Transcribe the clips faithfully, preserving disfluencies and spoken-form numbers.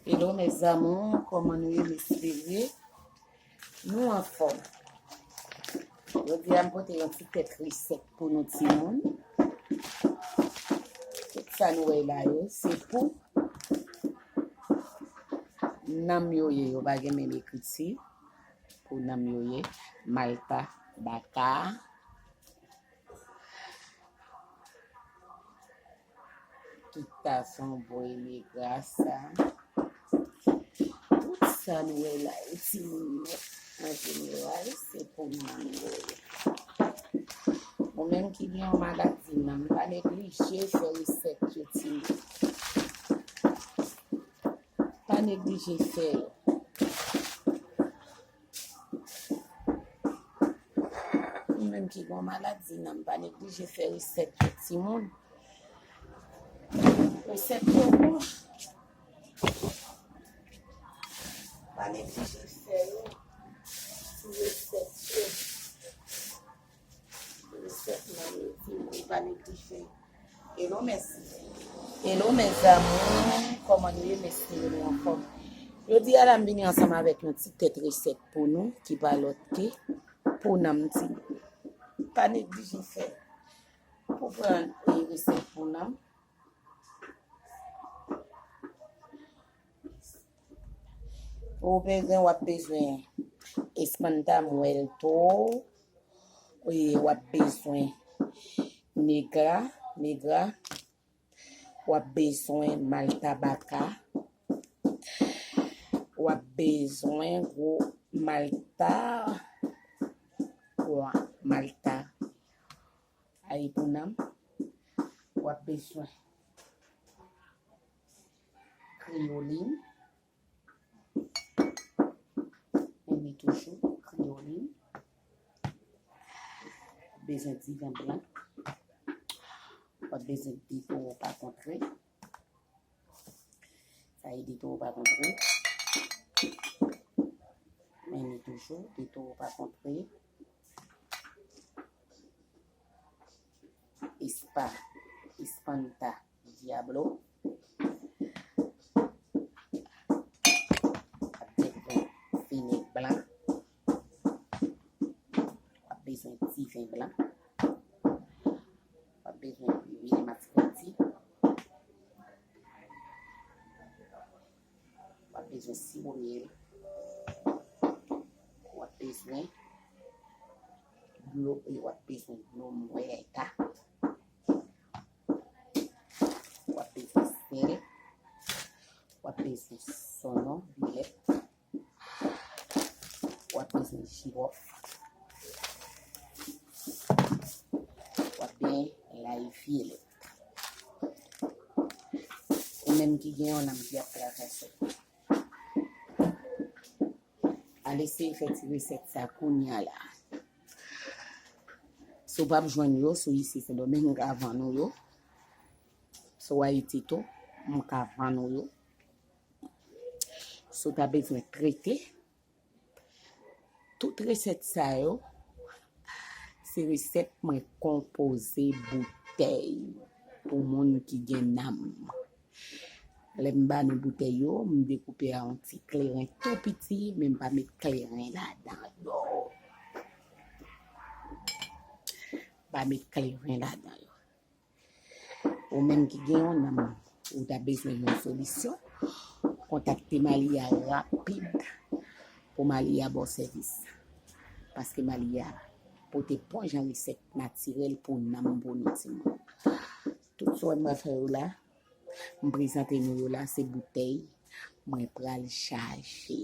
Hello mes amours, kòman nou ye? M espere nou anfòm. Jodi a m pote yon ti tèt resèt pou nou timoun. Tout sa nou wè la yo, se pou nanm yo ye, yo pa gen menm ekriti. Pou nanm yo ye, Malta, Baka. Tout sa se yon bon enmi gras sa. Tout sa nou wè la yo, timoun yo, an jeneral, se pou nanm yo ye. Ou menm ki gen yon maladi nanm, pa neglije fè resèt yo, timoun. Pa neglije fè yo. Ou menm ki gen maladi nanm, pa neglije fè resèt yo, timoun. Resèt yo bon. Pa neglije fè yo. Ti resèt yo. Resèt nan yo, timoun, pa neglije. Hello mes, hello mes amours, kòman nou ye? M espere nou anfòm. Jodi a la, m vini ansanm avèk yon ti tèt resèt pou nou ki pa lòt ke pou nanm timoun. Pa neglije fè pou pran e resèt pou nanm. Ou bezwen, w ap bezwen espanta muerto, e w ap bezwen negra, negra, w ap bezwen malta baka, w ap bezwen gwo malta, wa, malta. Ay pou nanm, w ap bezwen kriyolin, men li toujou kriyolin. W ap bezwen diven blan. W ap bezwen de towo pa kontre. Sa e de towo pa kontre. Men li toujou de towo pa kontre. Espa, espanta, diablo. W ap bezwen fini blan. W ap bezwen diven blan. W ap bezwen lwil maskreti. W ap bezwen siwo myèl. W ap bezwen dlo, e w ap bezwen dlo mwèta. W ap bezwen sèl. W ap bezwen sonyon vyolèt. W ap bezwen jiwòf. W ap bezwen lay vyolèt. Ou menm ki gen yon nanm ki ap travèse, al eseye fè ti resèt sa kounye a la. Si w p ap jwenn yo, si w isit Sendomeng, m ka vann ou yo. Si w Ayiti tou, m ka vann ou yo. Si w ta bezwen trete, tout resèt sa yo, se resèt mwen konpoze boutèy pou moun ki gen nanm. Lè m ba nou boutèy yo, m dekoupe a yon ti kleren tou piti, men m pa met kleren ladan yo. Pa met kleren ladan yo. Ou menm ki gen yon nanm, ou ta bezwen yon solisyon, kontakte Malia rapid pou Malia ba w sèvis. Paske Malia pote bon jan resèt natirèl pou nanm pou nou timoun. Tout sa w wè m ap fè yo la, m prezante nou yo la, se boutèy mwen pral chaje.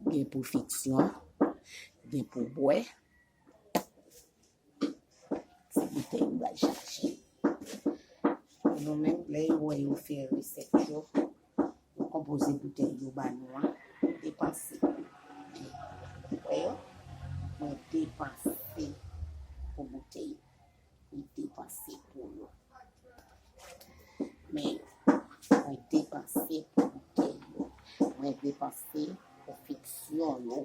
Gen pou fiksyon, gen pou bwè. Ti boutèy m pral chaje. Nou menm, lè yo wè yo fè resèt yo, yo konpoze boutèy yo ba nou an, depanse. Wè yo? Mwen depanse pou boutèy. Mwen depanse pou yo. Men, mwen depanse pou boutèy yo. Mwen depanse pou fiksyon yo.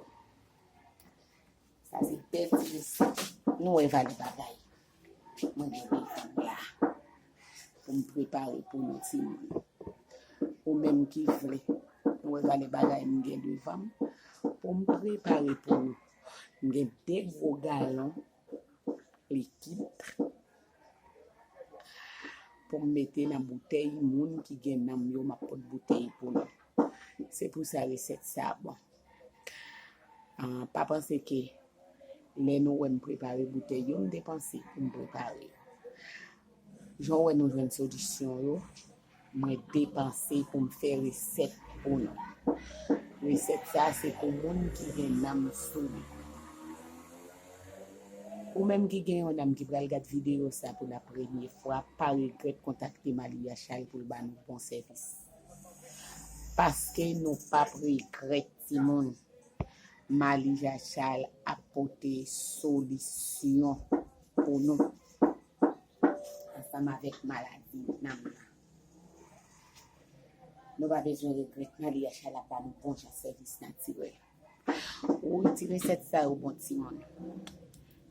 Sa se bèl ti resèt. Nou wè valè bagay. Mwen gen devan la pou m prepare pou nou timoun. Ou menm ki vle, nou wè valè bagay m gen devan m, pou m prepare pou nou. M gen de gwo galon likid pou m mete nan boutèy moun ki gen nanm yo, m ap pot boutèy pou nou. Se pou sa resèt sa bon. Ah, pa panse ke lè nou wè m prepare boutèy yo, m depanse pou m prepare yo. Jan w wè nou jwenn solisyon yo, mwen depanse pou m fè resèt pou nou. Resèt sa se pou moun ki gen nanm sou li. Ou menm ki gen yon nanm ki pral gad videyo sa pou la premye fwa, pa regrèt kontakte Malia Chal pou l ba nou bon sèvis. Paske nou p ap regrèt, timoun. Malia Chal ap pote solisyon pou nou ansanm avèk maladi nanm nan. Nou pa bezwen regrèt, Malia Chal ap ba nou bon jan sèvis natirèl. Wi, ti resèt sa yo bon, timoun.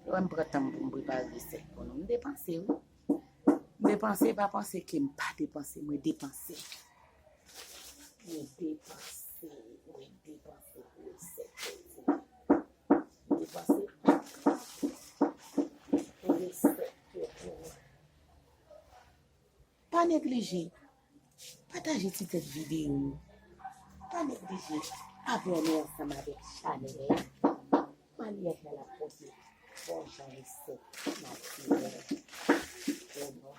Lè m pran tan m pou m prepare resèt pou nou, m depanse, wi. M depanse, pa panse ke m pa depanse, mwen depanse. Mwen depanse, mwen depanse pou resèt yo, timoun. M depanse pou resèt yo, timoun. Pa neglije pataje ti tèt videyo yo. Pa neglije abòne ansanm avèk chanèl la. Malia Chal ap pote bon jan resèt natirèl pou nou.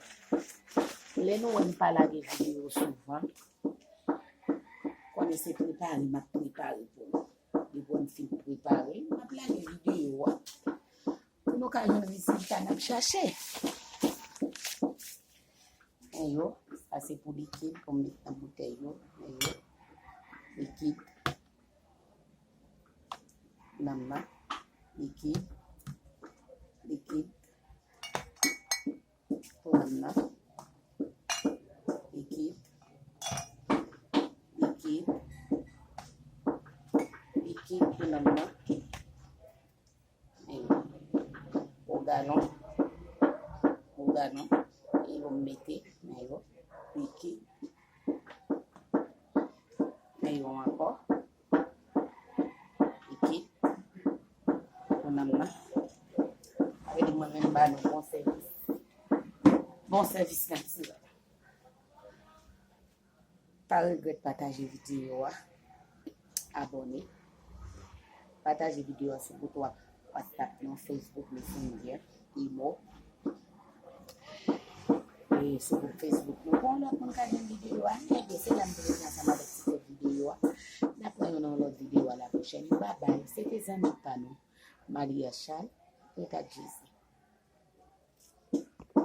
Lè nou wè m pa lage videyo souvan, konnen se prepare m ap prepare pou nou. Depi m fin prepare, m ap lage videyo a. Pou nou ka jwenn rezilta n ap chache. Men yo, sa se pou likid pou m met nan boutèy yo. Men yo, likid. Nanm nan. Likid. Likid. Pou nanm nan. Likid. Likid. Likid pou nanm nan. Gwo galon, gwo galon, e yo mete nan yo, likid, nan yo ankò, likid, pou nanm nan. Sa vle di mwen menm ba nou bon sèvis, bon sèvis natirèl. Pa regrèt pataje videyo a, abòne, pataje videyo a sou gwoup WhatsApp nou, Facebook Messenger, Imo, e sou gwoup Facebook nou. Pou yon lòt moun ka jwenn videyo a, ebyen se la m te rete ansanm avèk ti tèt videyo a. N ap wè nou nan yon lòt videyo a la pwochèn. Babay, se te zanmi pa nou, Malia Chal, ret ak Jezi.